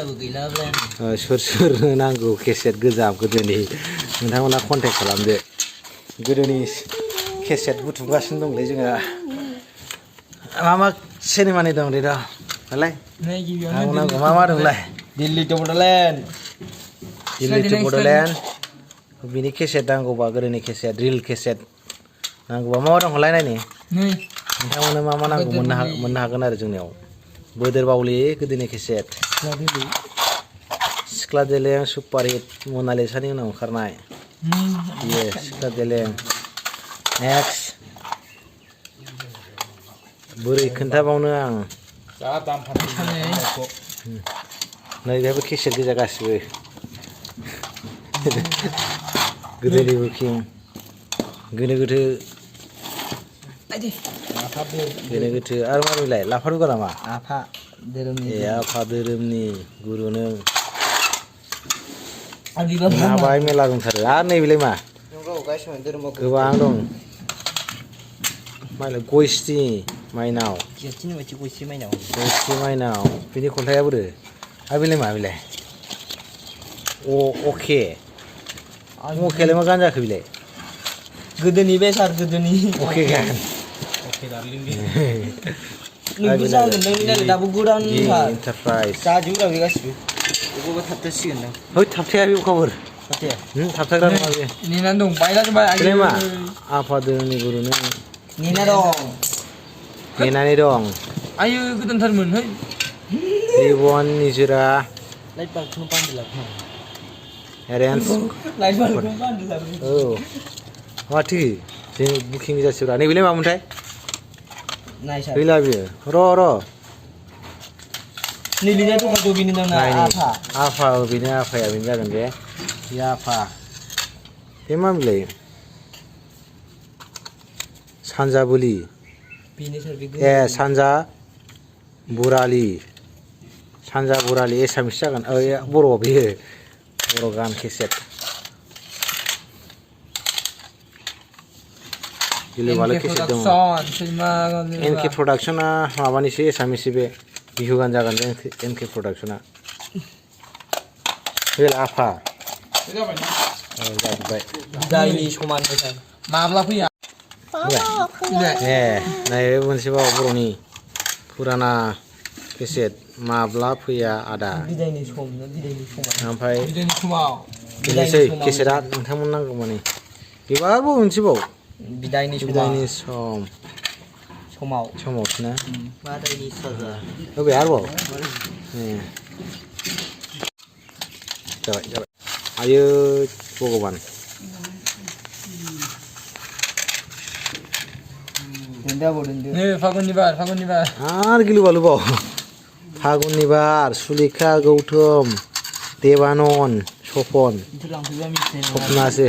सोर नांगौ केसेट गोजाम गोदोनि नोंथांमोना कन्टेक्ट खालामदो गोदोनि केसेट बुथुमगासिनो दंलै जोंहा मा सिनेमानि दं दे दालाय नांगौ मा दंलाय दिल्ली टु बड'लेण्ड बिनि केसेट नांगौबा गोदोनि केसेट रिल केसेट नांगौबा मा दंलाय नायनि नोंथांमोना मा नांगौ मोननो हागोन आरो जोंनियाव बोदोर बावलि गोदोनि केसेट सिख्ला देलें सुपारहिट मनालिसानि उनाव ओंखारनाय सिख्ला देलें नेक्स्ट बोरै खोन्थाबावनो आं नै बेहाबो केसेट गोजा गासिबो गोदोनि बुकिं गोनो गोथो आरो मा बेलाय लाफा रुगा नामा आफा धोरोमनि आफा धोरोमनि गुरु नों माबाय मेला दंथारो आरो नैबेलाय मा गोबां दं मालाय गयस्रि माइनाव गयस्रि माइनाव बिनि खन्थाइया बोरो आरो बेलाय मा बेलाय अकेलाय मा गान जाखो बेलाय गोदोनि बे सार गोदोनि अके गान नोंबो जागोन नों दाबो गोदान इन्टारप्राइज जाजोबो बे गासिबो बेखौबो थाबथासिगोन नों है थाबथाया बे अखाफोर थाबथाग्रा नङा बे नेनानै दं बायला मा आफा धोरोमनि गुरु नों नेनानै दं आयो गोदानथारमोन है रिबन निजोरा लाइट बाल्बखौनो बान्दोला एरेन्ज औ माथो जों बुकिं जासिब्रा नैबेलाय मामोनथाय गैला बियो र' आफा बेनो आफाया बेनो जागोन बे आफा बे मा बिलाय सानजा बोलि सानजा बुरालि एसामिस जागोन बर' बेयो बर' गान केसेट गिलुबालु केसेट दङ एनके प्रडाक्सना माबानिसो एसामिससो बे बिहु गान जागोन बे एनके प्रडाक्सना बे आफा जाजोब्बाय माब्ला फैया नाय मोनसेबाव बर'नि फुराना केसेट माब्ला फैया आदा ओमफ्राय बेनोसै केसेटआ नोंथांमोन नांगौ माने बेबो आरोबाव मोनसेबाव बिदायनि समावसो ना बबे आरोबाव जाबाय आयो भगबान फागुननि बार आरो गिलु बालुबाव फागुननि बार सुलेखा गौतम देबानन सपन सपनासो